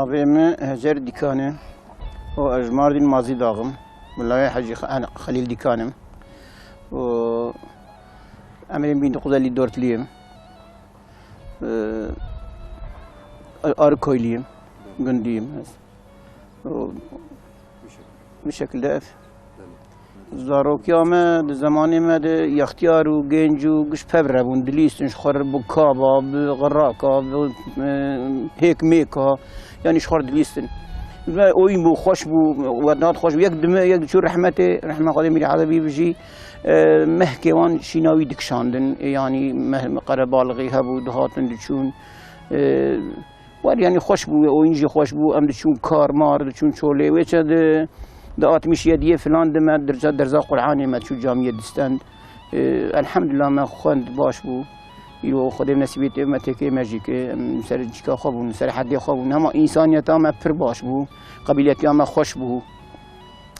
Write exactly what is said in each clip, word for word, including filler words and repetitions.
Navê min Hecer Dîkan e û ez ji Mardîn Mazî daxim. Min lawê Hecî Xe-, Xelîl Dîkan im. Û em ê bin dokuz elli dört liyim. Ee, Arıköylüyüm. Gündüyüm. O, bu şekilde ev. Zarokiya me, di zemanê me de yaxtiyar û genc û giş pev re bûn. Dilîstin ji xwe re bi kava, bi xiraka, bi, e, hêk mêka. Yanî ji xwe re dilîstin. Ve oyîn bû, xweş bû, we dihat xweş bû. Yek dimi, yek diçû rehmetê, rehme Xwedê Mîrê Elewî bijî. E, mehkê wan şîna wî dikişandin. E, yanî meh-, qerebalixî hebû, dihatin diçûn. E, Wer, yanî xweş bû, oyîn jî xweş bû, em diçûn kar mar, diçûn çolê. Wê çax di, di altmış yediyê filan de me derza, derza Qur'anê me çû camiyê distend. Ee, elhamdulillah me xwend baş bû. Îro Xwedê nesîbê tê me têkê me jî kir. Em ser çika xwe bûn, ser hedê xwe bûn. Hema însaniyeta me pir baş bû. Qebîletiya me xweş bû.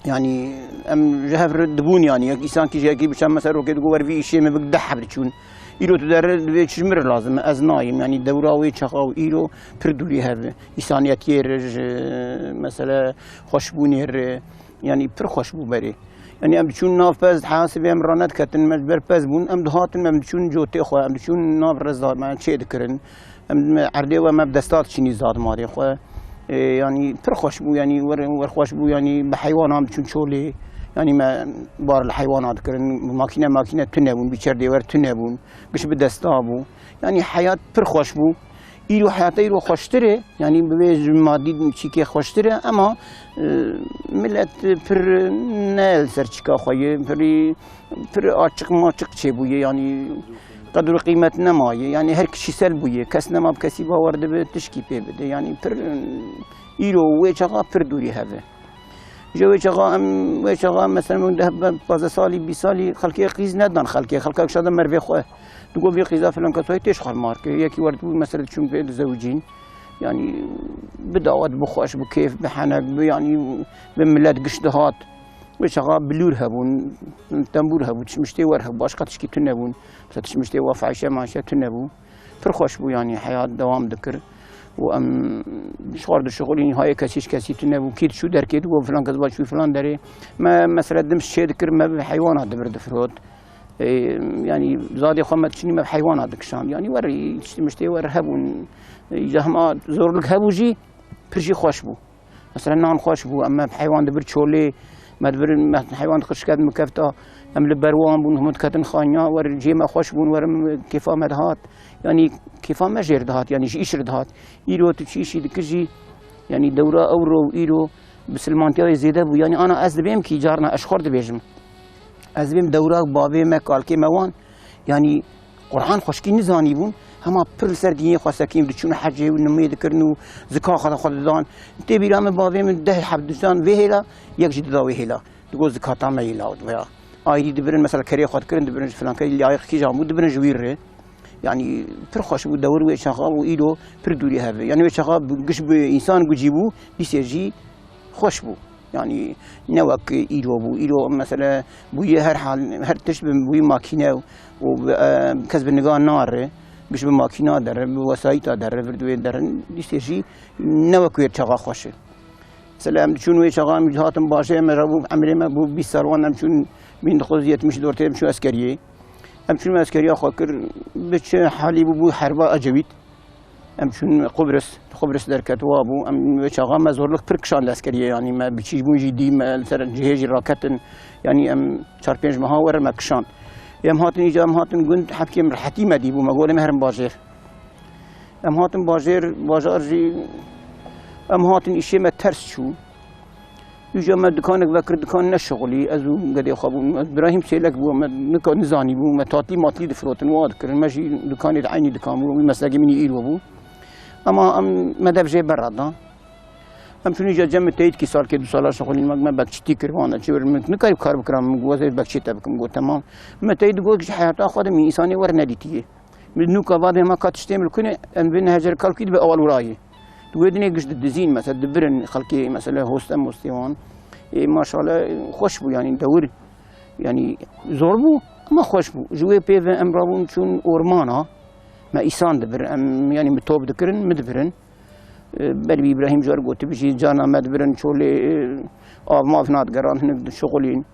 Yanî em ji hev re dibûn, yanî yek îsankî ji yekî biçe, mesela rokê digot, "Wer vî îşê me bik." Deh heb diçûn. Îro tu dere divê çi ji min re lazim e? Ez nayêm. Yanî dewra wê çaxa û îro pir dûrî hev e. Îsaniyetiyê re, ji, mesela, xweşbûnê re, yanî pir xweş bû berê. Yanî em diçûn nav pez, heyasê vê em ranediketin, me ji ber pez bûn, em dihatin, em diçûn cotê xwe, em diçûn nav re zad me çê dikirin. Em erdê we me bi desta diçînî zad marê xwe. Ê, yanî pir xweş bû, yanî wer, wer xweş bû, yanî bi heywanan diçûn çolê. Yanî me bar li heywana dikirin, makîne, makîne tune bûn, bîçer dêwer tune bûn. Giş bi desta bû. Yanî heyat pir xweş bû. Îro heyata îro xweştir e. Yanî bi vê ji madî çîkê xweştir e, ema, e, milet pir ne li ser çika xwe ye, pirî, pir açiq maçiq çêbûye, yanî qedir û qîmet nemaye, yanî her kişîsel bûye, kes nema bi kesî bawer dibe, tişkî pê bide, yanî pir, îro wê çaxa pir dûrî hev e. Ji wê çaxa em, wê çaxa mesela min deh, pazdeh salî, bîst salî xelkê qîz nedan xelkê, xelka kişa da mervê xwe. Digot vê qîza filan kes wayî têş xwarmar ke, yekî wer dibû mesela diçûn pê dizewicîn. Yanî bi dawet, bi xweş, bi kêf, bi henek, bi, yanî bi milet giş dihat. Wê çaxa bilûr hebûn, tembûr hebû, tişmiştê wer hebû, başqa tişkî tune bûn. Mesela tişmiştê wa fahîşe mahîşe tune bû. Pir xweş bû, yanî heyat dewam dikir. Û em ji xwe re dişixulîn, hayê kesî ji kesî tune bû. Kî diçû derkê digot filan kes va çû filan derê. Me mesela dim çê dikir, me bi heywana dibir difirot. Ê, yanî zadê xwe me diçinî me bi heywana dikişand. Yanî wer tiştê miştê wer hebûn. Îca hema zorluk hebû jî pir jî xweş bû. Mesela nan xweş bû, em me bi heywan dibir çolê, me dibir, me heywan dixir şiket min kefta, em li ber wan bûn, hûn diketin xaniya, wer cihê me xweş bûn, wer em kêfa me dihat. Yanî kêfa me jêr dihat, yanî ji îş re dihat. Îro tu çi îşî dikir jî, yanî dewra ewro û îro bisilmantiya wê zêde bû. Yanî ana ez dibêm kî carna ez xwe dibêjim. Ez dibêm dewra bavê me, kalkê me wan, yanî Qur'an xweşkî nizanîbûn, hema pir li ser dînê xwe sekîn diçûn hecê û nimê dikirin û zika xwe xwe didan. Tê bîra min bavê min deh heb didan vê hêla, yek jî dida wê hêla. Digot zikata me hêla veya ayrî dibirin, mesela kerê xwe dikirin, dibirin ji filan kerê, layîq kîjan bû, dibirin ji wî re. Yanî pir xweş bû dewir wê çaxa û îro pir dûrî hev e. Yanî wê çaxa bi, giş bi însan gucî bû, dîsê jî xweş bû. Yanî ne wek îro bû. Îro mesele bûye her hal, her tişt bi, bûye makîne û bi, e, kes bi niga nare. Giş bi makîna dere, bi wesayîta dere, vir di wê derin. Dîsê jî ne wek wê çaxa xweş e. Mesela em diçûn wê çaxa em hatin bajê me re bû, emrê me bû bîst sal wan em çûn bin dokuz yüz yetmiş dört em çûn eskeriyê. Em çûn me eskeriya xwe kir, bi çi halî bû, bû herba Ecewît. Em çûn Qubris, Qubris derket wa bû. Em wê çaxa me zorlik pir kişand eskeriyê, yanî me bi çî bûn jî dî, me li ser cihê jî raketin. Yanî em çar pênc meha were me kişand. Em hatin îca, em hatin gund, hepkê em rehetî me dîbû, me got em herin bajêr. Em hatin bajêr, bajar jî em hatin îşê me ters çû. Îja me dikanek vekir, dikan neşixulî, ez û gedê xwe bûn. Ez Birahîm Çêlek bû, me nika nizanî bû, me tatlî matlî difirotin, wa dikirin. Me jî dikanê di eynî dikan bû, wî meslekê min îro bû. Ema em me dev jê berra da. Em çûn îja cem min teyîdkî salkê du sala şixulîn, me, me bekçîtî kir, wana çi wir, min nikarî kar bikiram, min got, ez ê bekçê te bikim, got, temam. Me teyîd got, ji heyata xwe de min însanê wer nedîtiye. Min nûka vadê me ka tiştê min kune, em vê nehecer kalkî dibe awal wirayê. Di wê dinê giş didizîn, mesela dibirin xelkê, mesela hoste mostê wan. Ê, maşallah, xweş bû, yanî dewir, yanî zor bû, ama xweş bû. Ji wê pê ve em rabûn çûn ormana, me îsan dibir, em, yanî min top dikirin, min dibirin. E, Berî Îbrahîm car gotibû jî, carna me dibirin çolê, e, av mav nadigeran, hinek dişixulîn.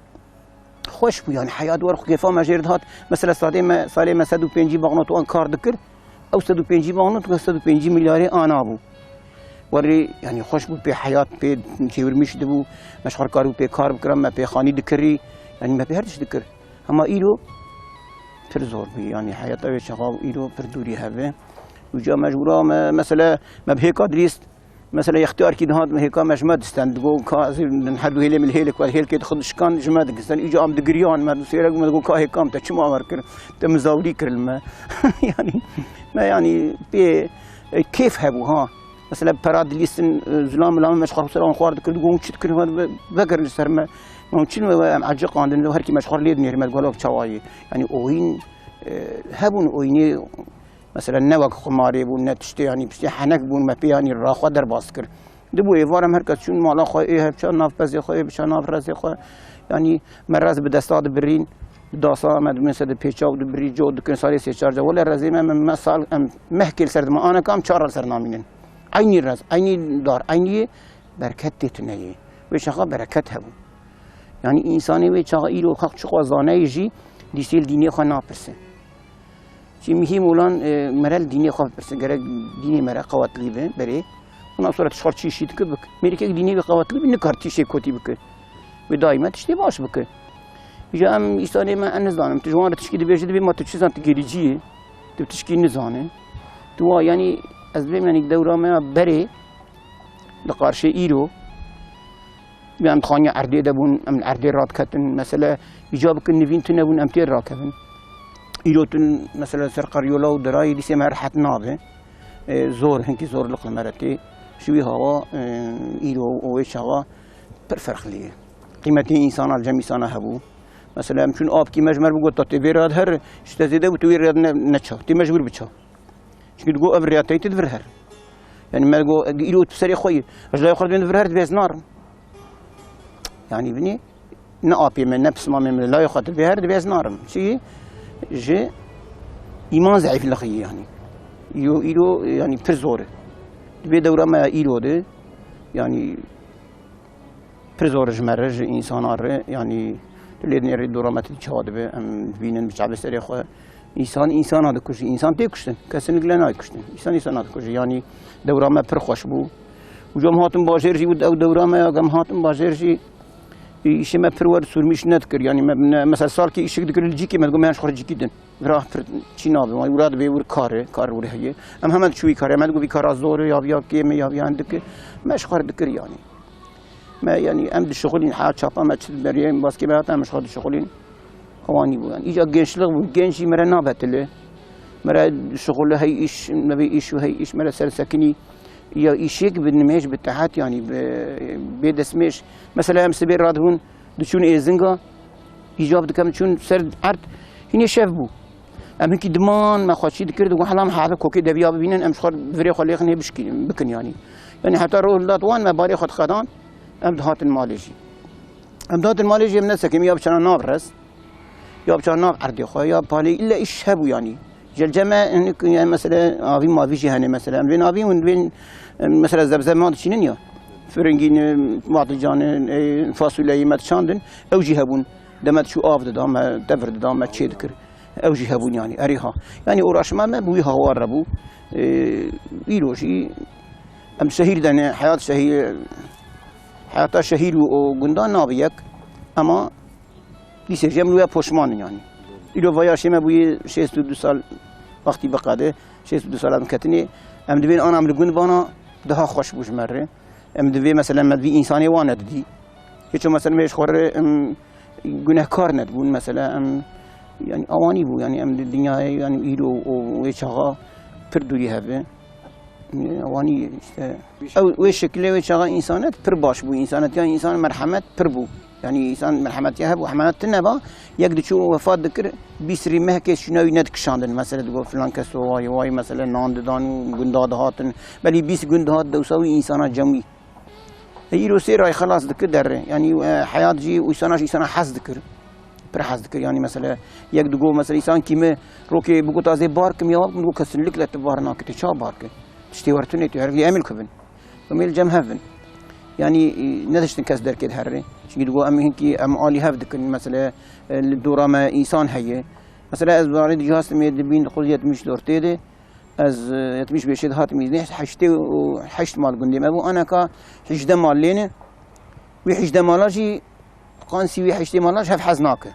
Xweş bû, yani heyat wer xwe kêfa me jêr dihat. Mesela sadê me, salê me sed û pêncî banknot wan kar dikir. Ew sed û pêncî banknot, sed û pêncî milyarê ana bû. Werê, yani xweş bû, pê heyat, pê çêwirmîş dibû. Me ji xwe re karibû pê kar bikira, me pê xanî dikirî. Yani me pê her tişt dikir. Hema îro pir zor bû, yani heyata wê çaxa û îro pir dûrî hev e. Û ca mecbûra me, mesela me bi hêka dirîst, mesela yextiyarkî dihat hêka me ji me distend, digo ka ez ê her du hêlê min li hêlek we hêlkê dixin dişikan ji me digisten. Îca em digiriyan, me du sêrek me digo ka hêka min te çima wer kir, te mizawlî kir li me. Yani me yani pê, e, kêf hebû ha. Mesela pera dilîstin, e, zilam milam me ji xwe ser an xwar dikir, digo hûn çi dikir, ve-, ve-, vegerin li ser me. Hûn çi me em eciqandin, her kî me ji xwe lê dinêrî, me digo çawa ye. Yani oyîn, e, hebûn oyînê, mesela ne wek xumarê bûn, ne tiştê, yani piştê henek bûn, me pê yani raxwe derbas kir. Dibû êvar em her kes çûn mala xwe, ê hev biça nav pezê xwe, ê biça nav rezê xwe. Yani me rez bi desta dibirîn, bi dasa me dibin se di pêça û dibirî, co dikin salê sê çar ca. Wele rezê me, me, me sal, em mehkê li ser dima, aneka em çar re li ser namînin. Eynî rez, eynî dar, eynî bereket tê tune yê. Wê çaxa bereket hebû. Yani însanê wê çaxa îro xeq çiqas zaneyê jî dîsê li dînê xwe napirse. Jî muhîm olan, e, mere li dînê xwe bipirsin. Gerek dînê mere qewetlî be, berê. Ondan sonra tu ji xwe çi işî dike bik. Mêrikek dînê wî qewetlî be, nikar tiştê kotî bike. Wê daîme tiştê baş bike. Îja em îsanê me, em nizanim. Tu ji wan re tişkî dibêjî, dibê ma tu çi zan, tu gêrîcî yî. Tu tişkî nizane. Tu wa, yanî ez dibêm, yanî dewra me ya berê li qarşê îro. Em di xaniya erdê de bûn, em li erdê radiketin. Mesele îca bikin nivîn tune bûn, em tê rakevin. Îro tun, mesele ser qeryola û dirayê dîsê me rehet nabe. E, zor, hinkî zorlik li me re tê. Ji wî hawa, e, îro û wê çaxa pir ferqlî ye. Qîmetê însana li cem însana hebû. Mesele em çûn apkî me ji me re bigot, ta tê vê re her ji te zêde bû, tu wê rê ne, neça. Tê mecbûr biça. Çünkü digo ev riyateyî tu divir her. Yani me digo, îro tu serê xwe yî. Ez laya xwe dibên divir her, divê ez narim. Yani binî ne apê me, ne pismamê me, laya xwe divê her, divê ez narim. Çi? Ji îman zeîf lixiyî yani. Îro, îro yani pir zor e. Divê dewra me ya îro de yani pir zor ji me re, ji însana re, yanî tu lê dinêrî dora me tu çawa dibe, em dibînin bi çavê serê xwe. Însan însana dikujî, însan tê kuştin, kesinlikle nayê kuştin. Însan însana dikujî, yanî dewra me pir xweş bû. Û cem hatin bajêr jî, ew dewra me ya gem hatin bajêr jî, îşê me pir wer sûrmîş nedikir. Yanî me, me, mesela salkî îşik dikir li cîkê me digot me yan ji xwe re cîkî din. Vira pir çî nabe, wan wira dibê wir kar e, kar wir heye. Em hemen çûyî karê, me digot vî kara zor e, ya, ya kêm e, ya, ya hindik e. Me ji xwe re dikir yanî. Me, yanî, em dişixulîn, ha çapa me çi beriyê, baskê me hate, em ji xwe dişixulîn. Ewanî bû, yanî. Îca gençlik bû, genç jî me re nabe tile. Me re dişixule hey îş, me bê îş û hey îş, me re ser sekinî. Ya îşêk bi nimêj, bi tehet, yanî, bi, bê destmêj. Mesela, em sibê radibûn, diçûn êzinga, îcab dikem, çûn ser erd, hînê şev bû. Em hinkî diman me xwe çî dikir, digot, "Hela em heve kokê deviya bibînin, em ji xwe virê xwe lêxin hê bişkînin, bikin yanî." Yanî heta roj dihat wan me barê xwe dixedan, em dihatin malê jî. Em dihatin malê jî em nesekim, ya biçana nav rez, ya biçana nav erdê xwe, ya palê îlle îş hebû yanî. Jelce me, hinik, yani mesela avî mavî jî hene mesela. Em vên avî hûn vên, em, mesela zebze ma diçînin ya. Firingî ne, patlıcanı, e, fasulyeyi me diçandin, ew jî hebûn. Demet çû av dida me, tevir dida me, çê dikir. Ew jî hebûn yanî, erê ha. Yanî uğraşma me bi wî hawar re bû. Ee, îro jî em şehîr de ne, heyat şehîr, heyata şehîr û o gundan nabe yek. Ama dîsê jî em li wê poşman in yanî. Îro vaya şê me bûye şêst û du sal wextî biqede, şêst û du sal em ketinê. Em dibên ana em li gund bana daha xweş bû ji me re. Em divê mesela me vî însanê wan nedidî. Hiç mesela me ji xwe re, em, gunehkar nedibûn mesela, em, yani awanî bû, yani em di dinyayê, yani îro û wê çaxa pir dûrî hev e. Ewanî işte, ew, wê şekilê wê çaxa însanet pir baş bû, însanetiya însan merhemet pir bû. Yani însan merhemetiya hebû, hemenet tine ba, yek diçû wefat dikir, bîst rî mehkê şûna wî nedikişandin. Mesela digot filan kes wayê, wayê mesela nan didan û gunda dihatin. Belî bîst gund dihat dewsa wî însana cem wî. E, îro sê ray xelas dike derê. Yanî, e, heyat jî û îsana jî îsana hez dikir. Pir hez dikir. Yanî, mesele, yek digo, mesele, îsan kî me rokê bigot, "Ez ê bar kim ya?" Min digot, "Kesinlikle tu bar nake, tu ça bar ke? Tiştê wer tune, tu her vî emil kubin." Komê li cem hev bin. Yanî, e, nediştin kes derkê diherî. Çimkî digo em hinkî em alî hev dikin. Mesela, e, li dora me însan heye. Mesela ez barê di cihaz me di bin dokuz yüz yetmiş dört de ez, e, yetmiş beşê de hatim îzne, heştê û heşt mal gundê me bû. Aneka hejdeh mal lê ne. Wî hejdeh mala jî Qansî wî heştê mala ji hev hez nake.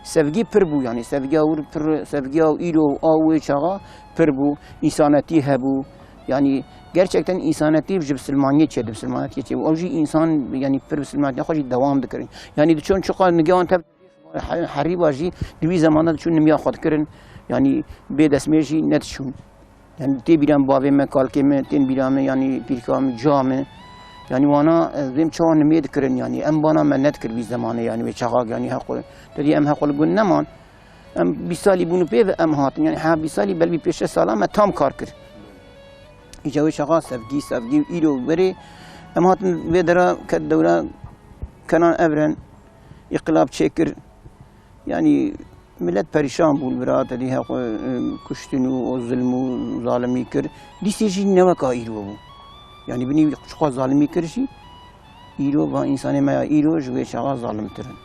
Sevgî pir bû, yanî sevgiya wir pir, sevgiya îro a wê çaxa pir bû, însanetî hebû. Yanî gerçekten însanetî ji bisilmaniyê çêdibû, bisilmanetiyê çêbû. Ew jî însan, yanî pir bisilmanetiya xwe jî dewam dikirin. Yanî diçûn çiqa nigehan tev he-, herîba jî di wî zemana diçûn nimiya xwe dikirin. Yanî bê destmêj jî nediçûn. Yanî tê bîra min bavê me, kalkê me, tên bîra min, yanî pîrka min, ca min. Yanî wana, ez dêm çawa nimê dikirin, yanî em bana me nedikir vî zemanê, yanî wê çaxak, yanî heqo. Te dî em heqo li gund neman. Em bîst salî bûn û pê ve em hatin, yanî ha bîst salî belbî pêşe sala me tam kar kir. Îca wê çaxa sevgî, sevgî û îro berê em hatin vê dera ket dewra Kenan Evren, îqilab çêkir. Yanî milet perîşan bû li vir, te dî heqo, e, kuştin û o zilm û zalimî kir. Dîsê jî ne weka îro bû. Yanî binî çiqas zalimî kir jî, îro va însanê me ya îro ji wê çaxa zalimtir in.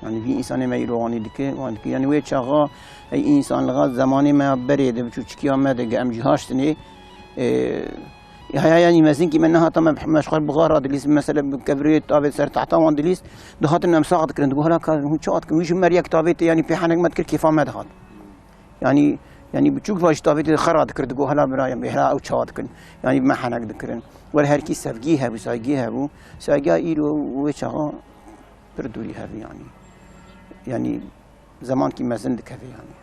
Yanî vî însanê me îro wanî dike, wan dike. Yanî wê çaxa ey însanlixa zemanê me ya berê de bi çûçikiya me de ge em cî haştinê, e, Haya, yanî mezinkî me nehata me, me ji xwe bixara dilîst, mesela bi kevirê tavê ser tehta wan dilîst, dihatin em sax dikirin, digot, "Hala ka hûn çawa dikin?" Wî ji me yek tavê tê, yanî pê henek me dikir, kêfa me dihat. Yanî, yanî biçûk va ji tavê tê xera dikir, digot, "Hala bira, yanî hela ew çawa dikin?" Yanî me henek dikirin. Were herkî sevgî hebû, saygî hebû. Saygiya îro wê çaxa pir dûrî hebû yanî. Yanî zemankî mezin dikeve yanî.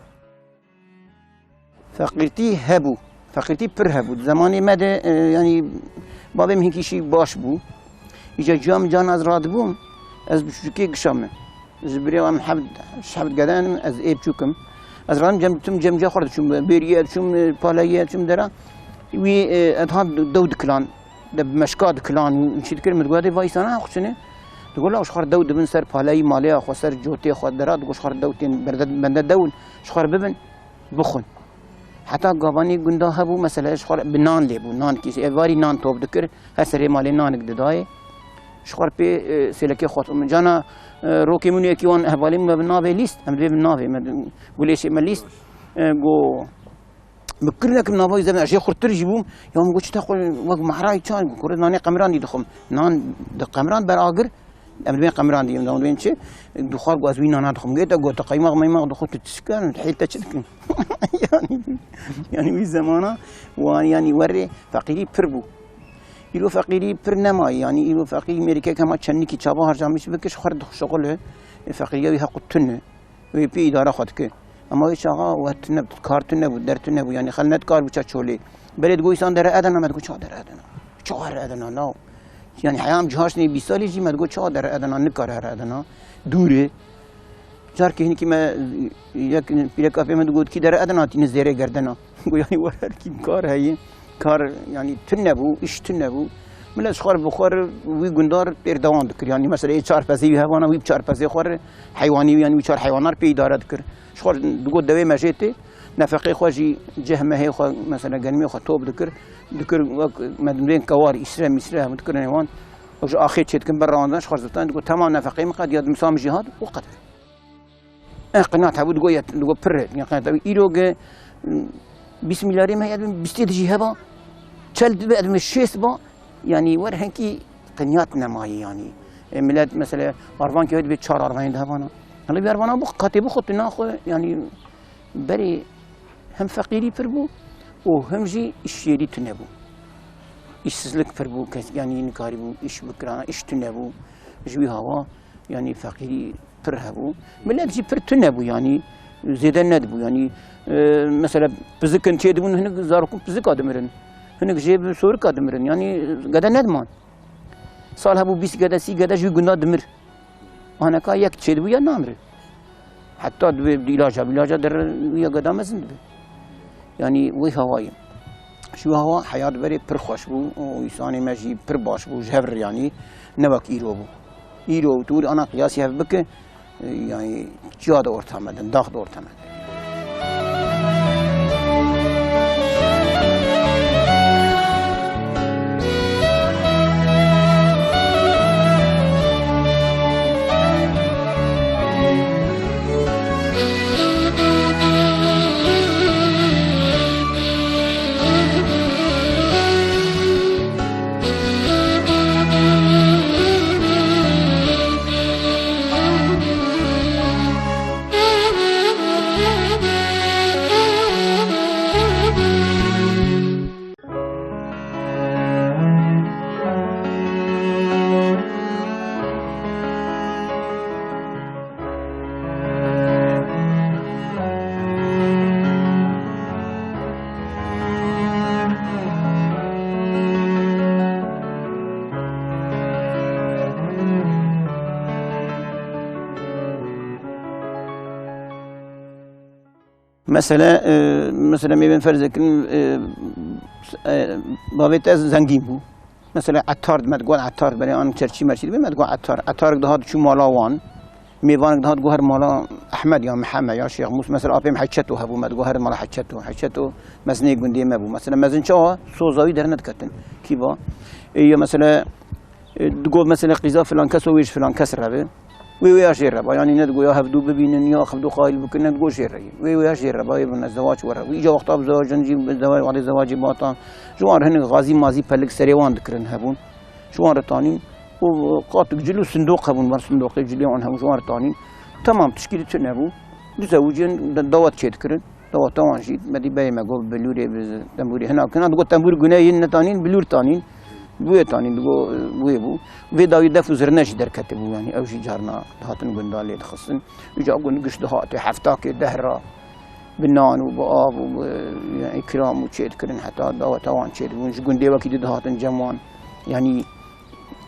Feqîrtî hebû. Feqîrtî pir hebû. Di zemanê me de, e, yanî bavê min hinkî jî baş bû. Îca ciya min carna ez radibûm, ez bi çûçikê gişa me. Ji birê em heft, şeş heft gede in, ez ê biçûk im. Ez radim cem diçûm, cem ciya xwe diçûm, bêriyê diçûm, e, paleyê diçûm dera. Wî, e, ez dihat dew dikilan, de bi meşka dikilan, çi dikir, min digot, "Dê va îsana xwe çi ne?" Digot, "La ji xwe dew dibin ser paleyî malê ya xwe, ser cotê xwe dera, digot, ji xwe dew tên berde, bende dew in, ji xwe bibin." Bixwin. Heta gavanî gunda hebû, mesela ji xwe re bi nan lê bû, nan kî, êvarî nan top dikir, her serê malê nanik didayê. Ji xwe re pê, e, sêlekê xwe min cana, e, rokê min û yekî wan hevalê min me bi navê lîst, em dibê bi navê me, gulêşê me lîst, e, go, bi kir nekim nava wî zevne, ez jê xurtir jî bûm, ya min got, "Çi te xwe wek mehrayî çawa?" Kurê nanê qemiran dî dixwim. Nan di qemiran ber agir, Em dibên qemiran diyim, em dibên çi? Dixwar ku ez wî nana dixwim. Gê te got, qeymaq meymaq dixwe, tu tişkan, hêl te çi dikin? Yanî, yanî wî zemana, wan, yanî werê feqîrî pir bû. Îro feqîrî pir nemayî, yanî îro feqîrî mêrikek hema çendikî çava harcamiş bike, ji xwe re dixwe şixul e. E, feqîriya wî heqû tune. Wê pê îdara xwe dike. Ema wê çaxa we tune, kar tune bû, der tune bû. Yanî xel ne dikar bû ça çolê. Belê digot, "Îsan dere Edena", me digot, "Ça dere Edena? Ça here Edena, law?" Yanî heya em cî haştinê bîst salî jî me digot, "Ça dere Edena, nikare here Edena. Dûr e." Carkê hinkî me yek pîreka pê me digot, "Kî dere Edena tîne zêrê gerdena." Got, "Yanî we her kî kar heye." Kar, yanî, tune bû, îş tune bû. Milet ji xwe re bi xwe re wî gundar pêr dewan dikir. Yanî, mesela, ê çar pezê wî hevana, wî bi çar pezê xwe re heywanî, yanî, wî çar heywanar pê îdare dikir. Ji xwe re digot dewê me jê tê, nefeqê xwe jî ceh mehê xwe, mesela, genimê xwe top dikir. Dikir wek me dibên kewar, îsre, mîsre, hemû dikirin wan. Ew ji axê çêdikin ber rewandan, ji xwe re zitan digot, "Temam nefeqê min qediya, dimsa min jî hat, û qeder." Eh, qinat hebû, digo yet, digo pir e, digo qinat hebû. Îro ge, mm, bîst milyarê me, edin bîstê dijî heba, çel dibe, edin şêst ba, yanî wer henkî qinat nemayî yanî. E, milet, mesela, arvan ke dibe çar arvanê de hebana. Hala bir arvana bu, katê bu xwe tu naxwe, yanî berê hem feqîrî pir bû û hem jî îşyerî tune bû. Îşsizlik pir bû, kes, yanî nikarî bû, îş bikirana, îş tune bû. Ji wî hawa, Yanî feqîrî pir hebû. Milet jî pir tune bû, yanî zêde nedibû. Yanî, e, mesela pizikin çêdibûn, hinek zarokên pizika dimirin. Hinek jê bi sorika dimirin. Yanî gede nediman. Sal hebû bîst gede, sî gede ji wî gunda dimir. Aneka yek çêdibû ya namire. Heta dibê di îlaca, îlaca der ya geda mezin dibe. Yanî wê hawayê. Ji wê hawa heyat berê pir xweş bû û însanê me jî pir baş bû, ji hev re yanî ne wek îro bû. Îro û tu ana qiyasî hev bike, yanî çiya di orta me de, dax di orta me de. Mesele, e, mesele mêvên ferzê kirin, e, e, bavê te zengîn bû. Mesele etar, me digot etar, berê an çerçî merçî dibê, me digot etar. Etarek dihat çû mala wan. Mêvanek dihat go her mala Ehmed ya Mihemed ya Şêx Mûs. Mesele apê min Heçeto hebû, me digot her mala Heçeto. Heçeto mezinê gundê me bû. Mesele mezin çawa? Soza wî dernediketin. Kî ba? E, ya mesele E, digot, mesela, qîza filan kes û wê ji filan kes re be. Wê wê ya jê re ba. Yanî ne digot ya hevdû bibînin, ya hevdû qayîl bikin, ne digot jê re ye. Wê wê ya jê re ba, yê bûne zewac were. Îca wexta bi zewacin jî, bi zewac, wextê zewacê batan. Ji wan re hinek xazî mazî pelik serê wan dikirin hebûn. Ji wan re tanîn. Û qatik cil û sindoq hebûn, wan sindoqê cilê wan hebûn, ji wan re tanîn. Temam, tişkî di tune bû. Dizewicin, da-, dawet çê dikirin. Daweta wan jî, me dî berê me got bilûrê bi tembûrê hina kina. Digot tembûr gune yên netanîn, bilûr tanîn. Wê tanîn, digot, wê bû. Vê dawî def û zirne jî derketibû, yanî ew jî carna dihatin gunda lê dixistin. Îca gund giş dihatê, heftakê deh ra bi nan û bi av û bi, yanî, îkram û çê dikirin, heta daweta wan çê dibûn. Ji gundê wekî di dihatin cem wan. Yanî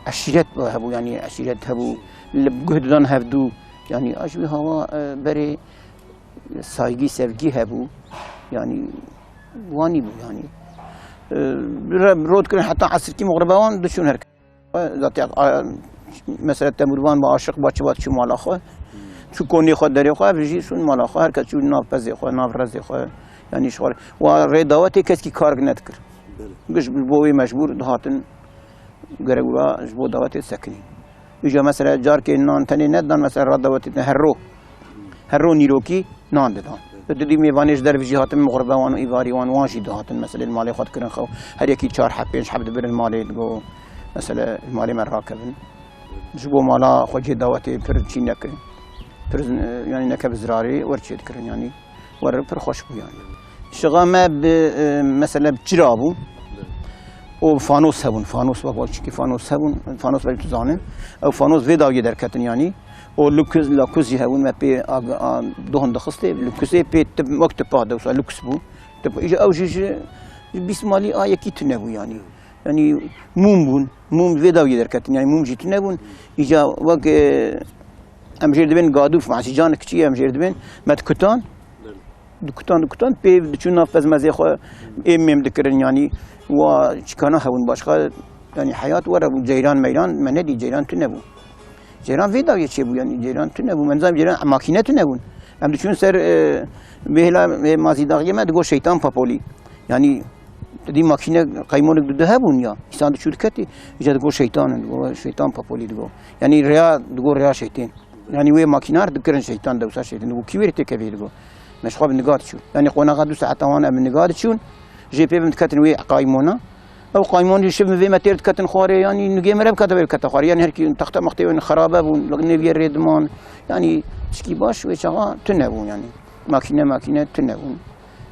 eşîret hebû, yanî eşîret hebû. Li guh didan hevdû. Yanî a ji wî hawa, e, berê saygî, sevgî hebû. Yanî wanî bû, yanî. E, re-, rot kirin heta esirkî muxribe wan diçûn her. Zaten, a, mesela Temurvan ba aşiq ba çi ba çû mala xwe. Çû konê xwe, derê xwe, ev jî çûn mala xwe. Her kes çû nav pezê xwe, nav rezê xwe. Yanî ji xwe. Wa rê dawetê keskî kar nedikir. Belê. Giş bo wê mecbûr dihatin. Gerek û ra ji bo dawetê sekinî. Îja mesela carkê nan tenê nedan, mesela ra dawetê din her ro. Her ro nîrokî nan didan. Tu didî mêvanê ji derve jî hatin, muxribe wan û îvarî wan, wan jî dihatin, mesela li malê xwe dikirin xew. Her yekî çar heb, pênc heb dibirin malê, digo, mesela li malê me rakevin. Ji bo mala xwe cê dawetê pir çî nekirin. Pir, e, yanî neke bi zirarê wer çê dikirin, yanî. Were pir xweş bû yani. Şixa me bi, e, mesela bi çira bû. O fanos hebûn, fanos bak, bak, çikî fanos hebûn, fanos belkî tu zanin. Ew fanos vê dawiyê derketin yani. O lukuz, lakuz jî hebûn, me pê ag-, a, dohn dixistê, lukuzê pê tip, wek tipa de wisa luks bû. Tip, îja ew jî ji, ji bîst malî a yekî tune bû yani. Yani mûm bûn, mûm vê dawiyê derketin yani, mûm jî tune bûn. Îja wek, e, Em jêr dibên gadûf, masîcan kiçî em jêr dibên, me dikutan. Dikutan, dikutan, pê diçûn nav pezmezê xwe êm mêm dikirin, yanî wa çikana hebûn başqa, yanî heyat were bû, ceyran meyran, me nedî, ceyran tune bû. Ceyran vê dawiyê çêbû, yanî ceyran tune bû, me nizam ceyran, makîne tune bûn. Em diçûn ser, e, bêhla, e, mazîdaxiyê me digot şeytan papolî. Yanî, tu dî makîne qeymonek du du hebûn ya. Însan diçû diketî, îca digot şeytan in, digot şeytan papolî digot. Yanî rêya, digot rêya şeytên. Yanî wê makînar dikirin şeytan, dewsa şeytên. Digot kî wêrê têkevê digot. Me ji xwe bi niga diçûn. Yanî qonaxa du saeta wan em bi niga diçûn. Jê pê bin diketin wê qaymona. Ew qaymon jî şiv min vê me têr diketin xwarê, yanî nigê me re bikete wê bikete xwarê. Yanî herkî texte mextê wê xerabe bûn, nêviyê rê diman. Yanî tişkî baş wê çaxa tune bûn yanî. Makîne, makîne tune bûn.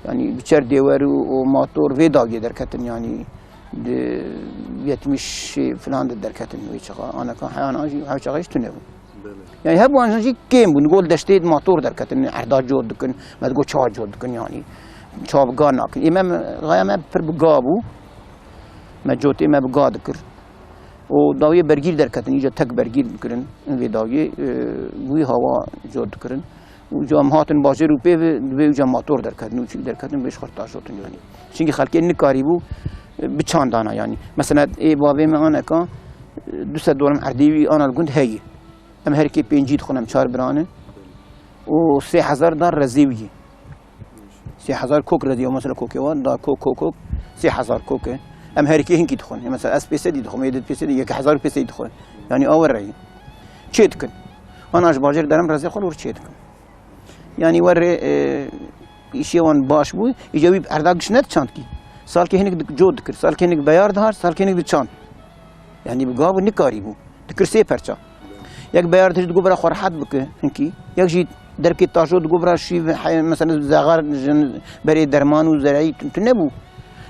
Yanî bi çer dêwer û, û motor vê dawiyê derketin, yanî di yetmiş filan de derketin wê çaxa. Aneka heyan an jî, her çaxa jî tune bûn. Belê. Yanî hebû an jî kêm bûn. Gol deştê motor derketin, erda cot dikin, me digot çawa cot dikin yanî. Çawa bi ga nakin. Ê me, gaya me pir bi ga bû. Me cotê me bi ga dikir. Û dawiyê bergîr derketin, îca tek bergîr dikirin. Vê dawiyê, e, wî hawa cot dikirin. Û ca em hatin bajêr û pê ve, divê uca motor derketin û çi derketin, vê ji xwe taşotin yanî. Çimkî xelkê nikarîbû, e, bi çand ana yanî. Mesela, ê bavê me aneka, e, du sed dolar erdê wî ana li gund heye. Em herkê pêncî dixwin, em çar bira ne. Û sê hezar dar rezê wî ye. Sê hezar kok re diye, mesela kokê wan, da kok, kok, kok, sê hezar kok e. Em herikê hinkî dixwin. Mesela ez pêsedî dixwim, ê di pêsedî, yek hezar pêsedî dixwin. Yanî awe re ye. Çê dikin. Ana ji bajêr derim rezê xwe lor çê dikin. Yanî we rê, e, îşê wan baş bû, îca wî erda giş ne çandkî. Salkê hinek dik-, cot dikir, salkê hinek beyar dihar, salkê hinek diçand. Yanî bi gav û nikarî bû. Dikir sê perça. Yek beyar tij digo bira xwe rehet bike hinkî. Yek jî derkê tajo digo bira şîv, he-, mesela zexar jin berê derman û zereyî tu, tu nebû.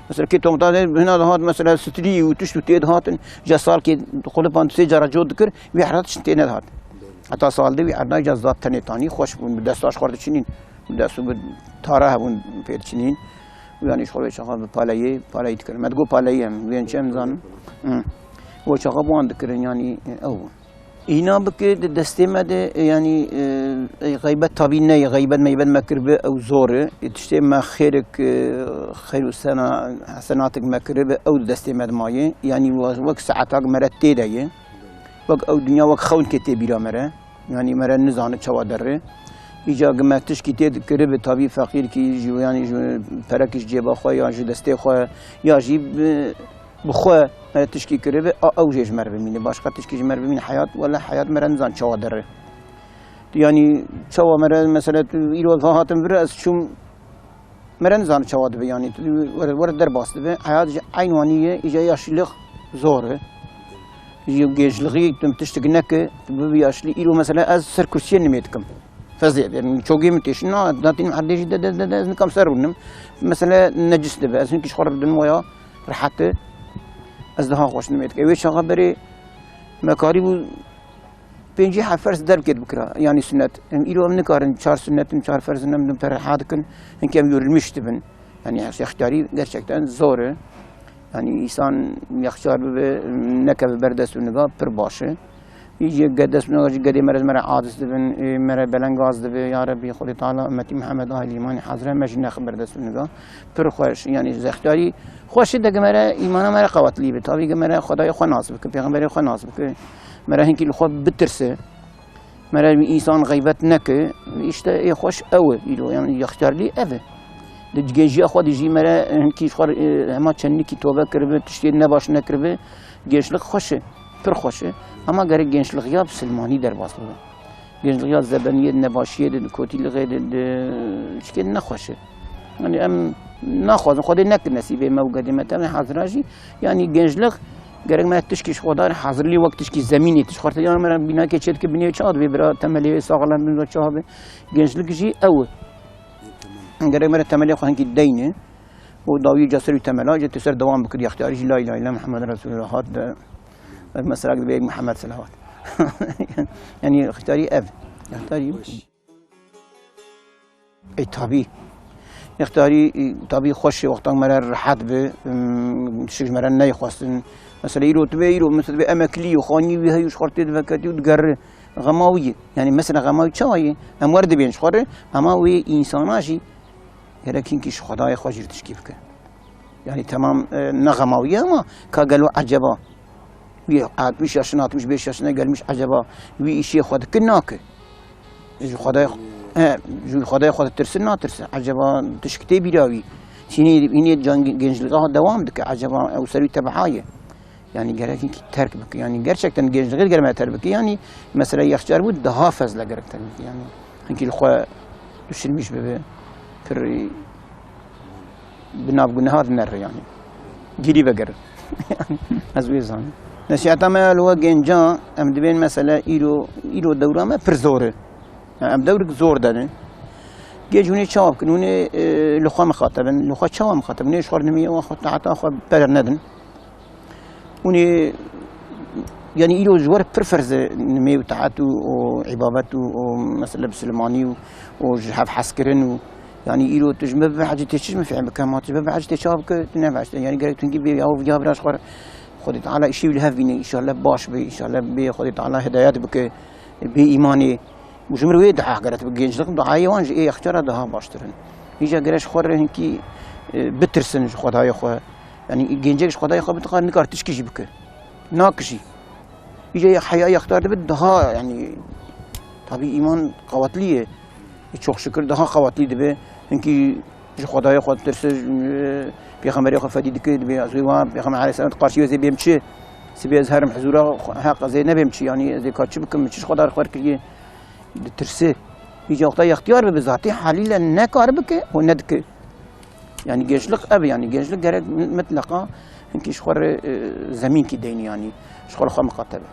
Mesela kê tomta de hina dihat mesela strî û tişt û tê dihatin. Ja salkê xwe li pandu sê cara cot dikir, wî herat tişt tê nedihat. Heta sal de wî erdayî ca zat tenê tanî xweş bûn, bi desta ji xwe diçinîn. Bi dest û bi tara hebûn pê diçinîn. Û yanî ji xwe vê çaxa bi paleyê, paleyî dikirin. Me digo paleyî em, wê em çi em zanin. Hı. O çaxa bi wan dikirin, yanî, e, ew bûn. Îna bike di destê me de, e, yanî, e, e, xeybet tabî neyê, xeybet meybet me kiribe, ew zor e. E, tiştê me xêrik, e, xeyr û sena-, hesenatik me kiribe, ew di destê me de maye. Yanî we-, wek saetak me re tê de ye. Wek ew dinya wek xewnke tê bîra me re. Yanî me re nizane çawa derre. Îca gi me tişkî tê kiribe, tabî feqîrkî ji, yanî ji perekî ji cêba xwe ya ji destê xwe ya jî bi, bi xwe me tişkî kiribe, a ew jê ji me re bimîne. Başqa tişkî ji me re bimîne heyat, wele heyat me re nizan çawa derre. Tu yanî çawa me re, mesela tu îro va hatin vir, ez çûm, me re nizan çawa dibe, yanî tu were, were derbas dibe. Heyat ji eyn wanî ye, îca yaşlılık zor e. Ji genclixî tu tiştik neke, tu bibî yaşlî. Îro mesela ez ser kursiyê nimê dikim. Fezê, yanî çogê min têşin, na, datînim erdê jî de, de, de, de, ez nikam ser rûnim. Mesela necis dibe, ez hinkî ji xwe re bidim waya, rehet e. Ez daha xweş nimê dike. Wê çaxa berê me karîbû pêncî heb ferz derbikê dibikira, yanî sunnet. Em îro em nikarin çar sunnetin, çar ferzin em pere ha dikin, hinkî em yorulmuş dibin. Yanî extiyarî gerçekten zor e. Yanî însan extiyar bibe, nekeve ber dest û niga pir baş e. Î jî ge dest û niga jî gedê me re, me re aciz dibin, ê, me re belengaz dibe, ya Rebî, Xwedê Teala ummetî Mihemed ahil îmanê hazire me jî nexe ber dest û niga. Pir xweş, yanî extiyarî xweş e, de ge me re îmana me re qewetlî be. Tabî ge me re Xwedayê xwe nas bike, pêxemberê xwe nas bike. Me re hinkî li xwe bitirse. Me re însan xeybet neke. Îşte ê xweş ew e îro, yanî extiyarlî ev e. Di genjiya xwe de jî me re hinkî ji xwe re, e, hema çendikî tobe kiribe, tiştê nebaş nekiribe. Gençlik xweş e, pir xweş e. Ama gerek gençlixiya bi silmanî derbas bibe. Gençlixiya zebeniyê, nebaşiyê de, di kotîlixê de, di çikê nexweş e. Yanî em naxwazin, Xwedê nekir nesîbê me û gedê me, tevne hazira jî. Yanî gençlik gerek me tişkî ji xwe dar hazirlî wek tişkî zemînê, tişt xwe ya me re bînakê çêdike binê çawa dibê bira temelê wê saxlem bin çawa be. Gençlik jî ew e. Gerek me re temelê xwe hinkî deyne û dawî ca ser wî temela, jê tu ser dewam bikir, extiyarî jî la ilahe illa Muhammed Resulullah hat de. Mesela dibê Muhammed Selavat. Yanî extiyarî ev. Extiyarî Ey tabî. Extiyarî, e, tabî xweş e, wextan me re rehet bi, em, tişik ji me re neyê xwestin. Mesela îro tu bê, îro mesela tu bê emeklî û xanî wî heyû ji xwe tê diveketî û digerri. Xema wî ye. Yanî mesela xema wî çawa ye? Em wer dibên ji xwe re, ama wê însana jî gerek hinkî ji Xwedayê xwe jî tişkî bike. Yanî temam, e, ne xema wî ye ama ka gelo eceba. Wî altmış yaşına, altmış beş yaşına gelmiş, eceba wî îşê xwe dike nake? Ji Xwedayê xwe, he, ji Xwedayê xwe ditirsin natirsin? Eceba tişk tê bîra wî? Çînê, hînê can gençliğe dewam dike. Eceba ew ser wî tebeha ye? Yanî gerek hinkî terk bike. Yanî gerçekten gençliğê gerek me terk bike. Yanî mesela yexçar bû daha fazla gerek terk bike. Yanî hinkî li xwe düşünmüş bibe. Pir bi nav guneha dinere yanî. Gîrî vegerin. Ez wê zanim. Nesîheta me ya li we genca, em dibên mesela îro, îro dewra me pir zor e. Yani em dewrik zor de ne. Genc hûnê çawa bikin? Hûnê, e, li xwe mixateb in. Li xwe çawa mixateb in? Hûnê ji xwe nimî wan xwe taeta xwe ber nedin. Hûn ê, yanî îro ji we re pir ferz e nimê û taet û, û îbabet û, û mesela bisilmanî û, û ji hev hezkirin û, yanî îro tu ji me bibe hecî tê çi ji min fêm bike, ma tu ji me bibe hecî tê çawa bike, tu ne behecî tê. Yanî gerek tu hinkî bê ya û ya bira ji xwe re Xwedê Teala îşê wî li hev bîne, înşallah baş be, înşallah bê Xwedê Teala hidayet bike, bê îmanê. Û ji mir wê dua gere tu bi gençlik duayê wan ji ê extiyara daha baştir in. Îca gere ji xwe re hinkî, e, bitirsin ji Xwedayê xwe. Yanî gencek ji Xwedayê xwe bitixar nikar tişkî jî bike. Nakişî. Îca ya heya extiyar dibe daha, yanî, tabî îman qewetlî ye. E, çok şükür daha qewetlî dibe. Hinkî ji Xwedayê xwe ditirse, ji, e, pêxemberê xwe fedî dike, dibe ez ê wa pêxember aleyhisselam qarşî wê ez ê bêm çi? Sibê ez herim hizûra xwe, heq ez ê nebêm çi? Yanî ez ê ka çi bikim? Min çi ji Xweda re xwer kiriye? Ditirse. Îca wexta yextiyar be, bi zatî halîle nekar bike û nedike. Yanî gençlik ev, yanî gençlik gerek mitleqa hinkî ji xwe re, e, zemînkî deynî, yanî ji xwe re xwe miqate be.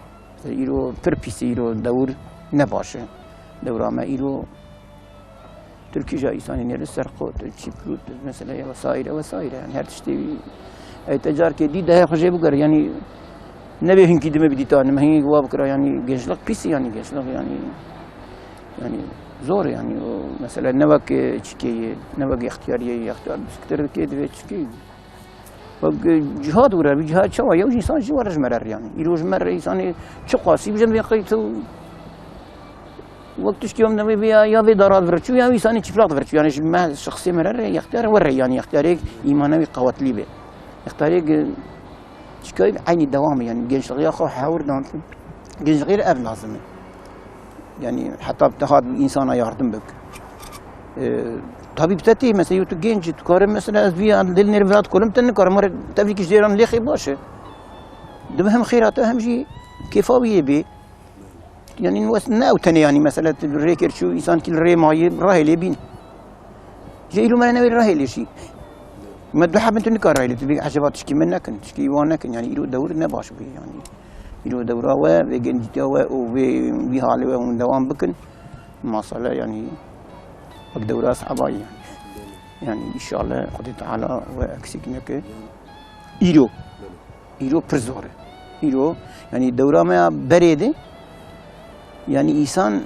Îro pir pîs e, îro dewr ne baş e. Dewra me îro Tirkîja îsanî nêr li ser qot, çî pirût, mesele ya vesaire, vesaire. Yani her tiştê wî ey te carkê dî dehê xwe jê bigere. Yani nebê hinkî dime bidîta, nime hinkî wa bikira. Yani gençlik pîs e, yani gençlik yani, yani zor e, yani o mesele ne wek, e, çikê ye, ne wek extiyariyê ye, extiyar bisiktir dikê divê çikê. Wek, e, cihad were, bi cihad çawa? Yew ji însan ji were ji me re yani. Îro ji me re însanê çi qasî bijim vê qey tu wek tiştî em newê vê ya, ya vê dara virçû ya însanê çîflaq virçû. Yani ji me şexsê me re re yextiyar were yani yextiyarê îmane wî qewetlî be. Yextiyarê ge-, çikayî eynî dewam e yani gençlixiya xwe hewir dan. Gençlixiya ev lazim e. Yani heta te hat insana yardım bik. E, tabii te tê mesela tu genç, tu kare mesela ez vî lêl nêr virat kolim te nikarim. Mare tevî ki jêran lêxê baş e. Dibe hem xêra te hem jî kêfa wî yê bê. Yani wes ne ew tenê yani mesela tu rêkir çû, însan kî li rê mayî, rahêlê bîn. Ji îro me re newê rahêlê jî. Me du hebin tu nikar rahêlê, tu bê eceba tişkî min nekin, tişkî wan nekin. Yani îro dewr ne baş bû yani. Îro dewra we, vê gencîtiya we û vê, vî halê we hûn dewam bikin. Masale yani wek dewra eshabay yani. Yani inşallah Xwedê Teala we eksik neke. Îro. Îro pir zor e. Îro, yani dewra me ya berê de, yani însan,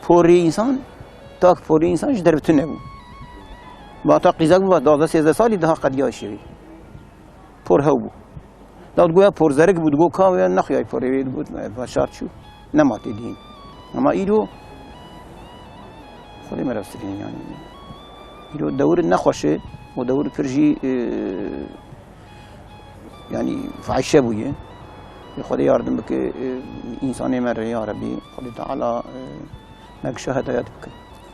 porê însan, tak porê însan ji derve tune bû. Ba ta qîzek bû, ba duwazdeh sêzdeh salî daha qediya şevî. Por hew bû. Da digoya por zerik bû, digo ka wê nexuyay porê wê, digot, e, şart çû. Nema tê dîn. Ama îro, Xwedê me re sirîn yani. Îro dewr nexweş e, û dewr pir jî, e, yani fahişe bûye. Ê Xwedê yardim bike, e, însanê me re ya Rebî. Xwedê Teala, e, me gişa hedayet bike.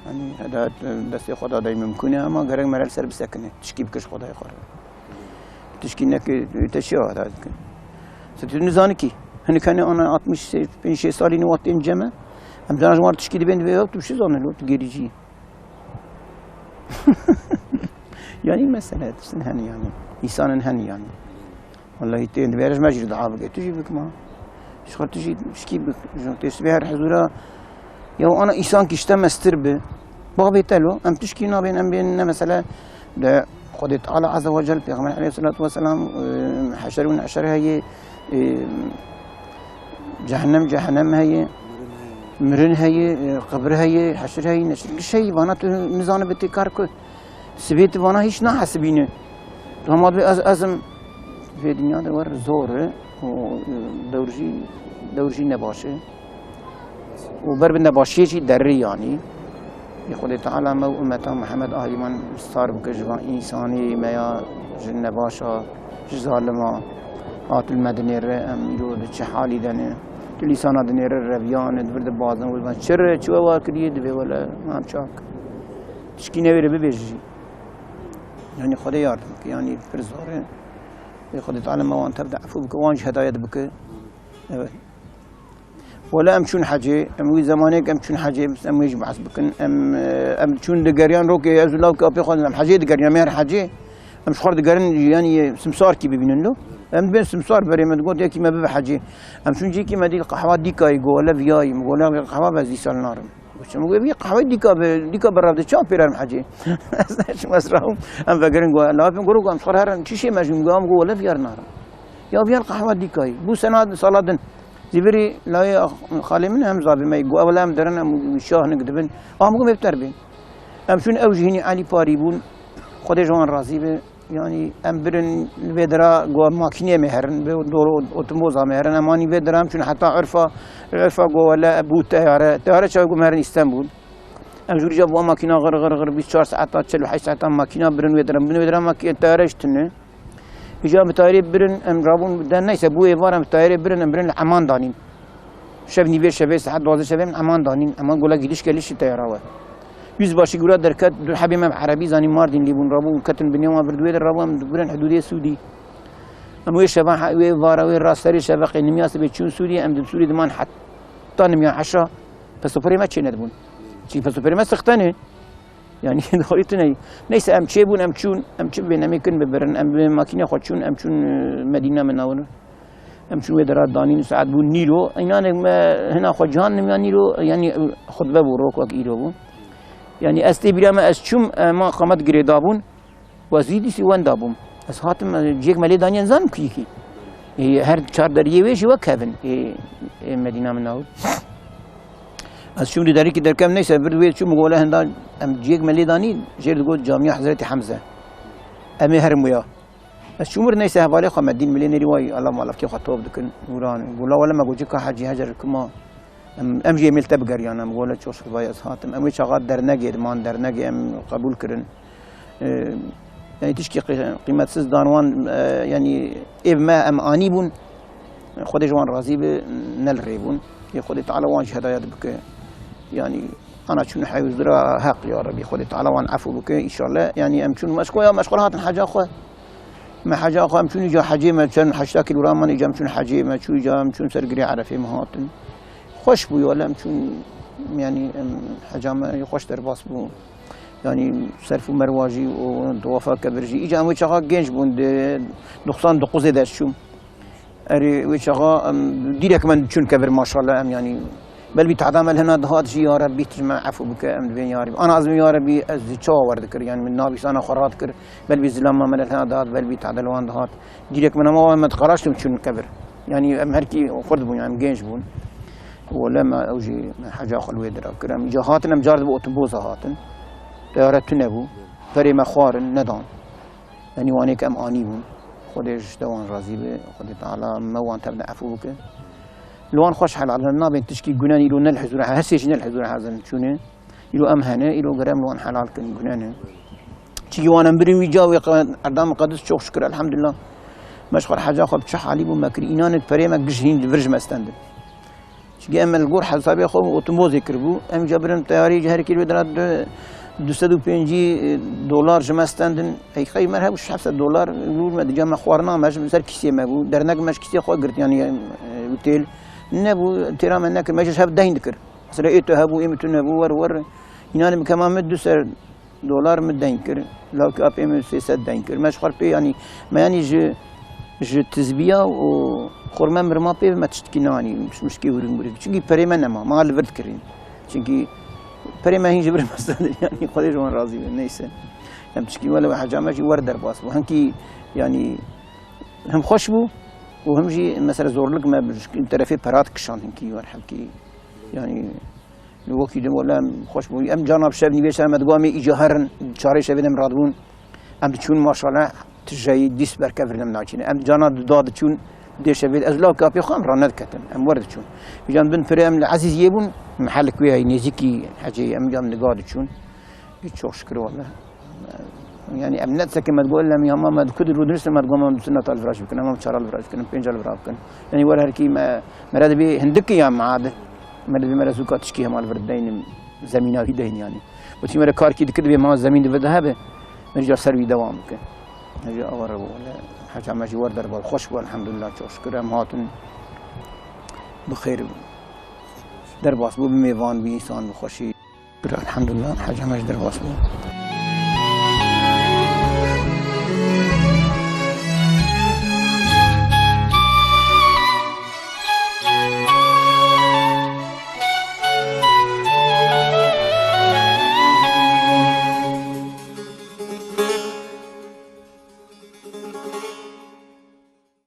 Yani hedayet, e, destê Xweda de mimkun e, ama gerek me re li ser bisekine. Tişkî bike ji Xwedayê xwe re. Tişkî neke, te çi hedayet bike? Se tu nizanî kî. Hinek hene ana altmış, pêncî salî ne wextên cem e. Em cana ji wan tişkî dibên divê tu çi zanî lo, tu gêrîcî. Yani mesele tiştin hene yani. Însanên hene yani. Wallahî tên divê ji me jî dua bike. Tu jî bikma. Ji xwe tu jî şikî bik. Ji tê sibê her hezûra. Ya ana însan kişte mestir bi. Babê te lo. Em tişkî nabên, em bên ne mesele de Xwedê Teala Azze ve Celle, Pêxember aleyhissalatu vesselam, e, heşer û neşer heye, e, cehennem, cehennem heye, mirin heye, e, qibir heye, heşir heye, neşir. Giş heye, vana tu nizanibe tê kar ku. Sibê tu vana hîç nahesibîne. Tu hema dibê ez, ez im. Vê dinya de wer zor e. Û, e, dewr jî, dewr jî nebaş e. Û ber bi nebaşiyê jî derî yanî. Ê Xwedê Teala me û ummeta Muhammed alî wan sar bike ji van însanî me ya ji nebaşa, ji zalima. Hatil me dinêre em îro di çi halî de ne. Tu lîsana dinêre reviyane, di vir de bazin, wê çi re, çi we wa kiriye, divê wele, mam çak. Tişkî newêre bibêje jî. Yani Xwedê yardim bike, yani pir zor e. Ê Xwedê Teala me wan tev de efû bike, wan jî hedayet bike. Evet. Wele em çûn hecê, em wî zemanêk em çûn hecê, em wê jî behs bikin. Em, e, em çûn digeriyan rokê ez û lawkê apê xwe em hecê digeriyan, em her hecê. Em ji xwe digerin, yani simsar kî bibînin lo. Em dibên simsar berê me digot, yekî me bibe hecê. Em çûn cîkî me dî qehwa dîkayî, go wele viyayî, go wele qehwa be ez dîsa li narim. Goçim, wê bî qehweyê dîka be, dîka be revde çawa pêre em hecê. Ez neçim ez rahim. Em vegerin go, lafim goro go, em xwar herin, çi şê me jûm go, em go wele viyar narim. Ya viyar qehwa dîkayî. Bû sena sala din. Zîvirî layê xalê min hem zabê me, go, ewle em derin, em şah nik dibin. Am go mevter bin. Em şûn ew jî hinî Elî Parî bûn. Xwedê ji wan razî be. Yani em birin li vê dira go makînê me herin, bi dor otomoza me herin. Em anî vê dira em çûn heta Urfa, Urfa go wele bû teyare. Teyare çawa go me herin Îstenbul. Em jûrî ca bo makîna gir, gir, gir, bîst çar saeta, çel û heşt saeta makîna birin wê dira. Birin wê dira makî-, teyare ji tune. Îca bi tayarê birin, em rabûn, de neyse, bû êvar em bi tayarê birin, em birin li Eman danîn. Şev nîvê şevê, saet duwazdeh şevê em Eman danîn. Eman gola gidiş geliş teyara we. Yüzbaşı gura derket, du hebê me bi erebî zanî Mardîn lî bûn, rabûn, ketin binê wan vir duwê de rabû, em birin hidûdê Sûdî. Em wê şeva, wê vara, wê raserê şeveqê nimiya sibê çûn Sûdî, em di Sûdî diman heta nimiya eşa. Pesoporê me çê nedibûn. Çi pesoporê me sixtene. Yani, dixwî tu neyî. Neyse, em çêbûn, em çûn, em çi bibên, em ê kin bibirin, em bi makînê xwe çûn, em çûn, e, Medîna min nawin. Em çûn wê dera danîn, saet bû nîro. Înanek me hina xwe cihan nimiya nîro, yani, e, xutbe bû, rok wek îro bû. Yani, ez tê bîra me, ez çûm, e, ma qamet girêdabûn. Wezî dîsî wenda bûm. Ez hatim, e, ciyek me lê daniye, nizanim kuyî kî. E, her çar deriyê wê jî wek kevin. E, e, Medîna min navir. Ez çûm di derîkî derkem neyse, vir wê çûm, gola henda em ciyek me lê danî, jêr digot Camiya Hezretî Hemze. Em ê herim wêya. Ez çûm wir neyse hevalê xwe me dîn milê nêrî way Allah malafkê xwe top dikin. Wira gula wele me gocika hecî hecer kuma. Em, em jî êmêl te bigeriyan, em gole çoş vay ez hatim. Em wê çaxa dernegê diman, dernegê em qebûl kirin. E, yani tişkî qî-, qîmetsiz dan wan, e, yani êv me em anî bûn. Xwedê ji wan razî bi, ne li rê bûn. Ê Xwedê Teala wan jî hedayet bike. Yani ana çûn hewzira heq ya Rebî. Xwedê Teala wan efû bike, înşallah. Yani em çûn meşko ya meşko hatin heca xwe. Me heca xwe em çûn îca hecê me çend heşta kîlogram man îca em çûn hecê me çû îca em çûn ser girê Erefê me hatin. Xweş bû ya em çûn yani em heca me xweş derbas bû. Yani Serf û Merwa jî û Duwafa Kebir jî. Îca em wê çaxa genç bûn, di doksan dokuzê de ez çûm. Erê, wê çaxa em dîrek me çûn kevir, maşallah, em, yanî, belbî tehda me li hena dihat jî, ya Rebbî, tu ji me efû bike, em dibên ya Rebbî. Ana ez ya Rebbî, ez çawa wer dikir, yanî, min nabîsana xwe rat kir, belbî zilama me li hena dihat, belbî tehda li wan dihat. Dîrek min hema me diqaraştim çûn kevir. Yanî, em herkî xurt bûn, yanî, em genç bûn. Wele me ew jî heca xwe li wê dira kir. Em îca hatin, em car dibe otoboza hatin. Teyare tune bû. Perê me xwarin, nedan. Yanî wanê ke em anî bûn. Xwedê ji te wan razî be. Xwedê Teala me wan tevde efû bike. Li wan xweş helal in. Nabên tişkî gune ne, îro ne li hizûra he-, hesê jî ne li hizûra hezin çûne. Îro em hene, îro gere em li wan helal kin, gune ne. Çikî wan em birin wî ca wê qe-, erdam qedis çok şükür, elhamdülillah. Me ji xwe heca xwe bi çi halî bû me kir. Înanik perê me giş hîn li vir ji me stendin. Çikî em li gor hesabê xwe otomozê kiribû. Em ca birin teyarî ji her kî wê dira du, du sed û pêncî dolar ji me stendin. Ey xey me hebû heft sed dolar, lûr me dica me xwarina me ji ser kîsê me bû. Dernek me ji kîsê xwe girt, yanî, e, otel. Nebû, têra me nekir. Me ji hev deyn dikir. Mesela ê tu hebû, ê min tu nebû, wer, wer. Înan bi kema me du ser dolar min deyn kir, lawkî apê min sê sed deyn kir. Me ji xwe pê, yanî, me, yanî, ji, ji tizbiya û xorme mirma pê me tiştkî nanî, mişkê wirin wirin. Çunkî perê me nema, ma li vir dikirîn. Çunkî perê me hîn ji vir me stendin, yanî, Xwedê ji wan razî be, neyse. Em tiştkî wele we heca me jî wer derbas bû. Hinkî, yanî, hem xweş bû û hem jî, mesela, zorlik me bi terefê pera dikişand hinkî wer hevkî. Yanî, Li wekî din wele em xweş bûn. Em carna bi şev nîvê şev me digot, em ê îca herin, çarê şevê de em radibûn. Em diçûn maşallah tijayî dîs berkevir em naçîne. Em carna da diçûn dê şevê de. Ez lawkê apê xwe em ranediketin. Em wer diçûn. Îca em bin pirê em li Ezîziyê bûn. Mehelik wê heyî nêzîkî hecê em îca em niga diçûn. Ê çok şükür wele. Yani em ne seke me digot, lem ya ma me dikud rûdiniştir me digot, ma dusina tal viraj bikin, ma çara li viraj bikin, pênca li viraj bikin. Yani wer herkî me, me re dibê hindikî ya me adi. Me dibê me re zûka tişkî hema li vir deynim, zemîna wî deyn yani. Û çî me re karkî dikir dibê ma zemîn dibe de hebe, me ca ser wî dewam bikin. Me ca awa re bû, wele, heca me jî wer derbal, xweş bû, elhamdülillah, çok şükür, em hatin bi xêr derbas bû, bi mêvan, bi însan, bi xweşî. Elhamdülillah, heca me ji derbas bû.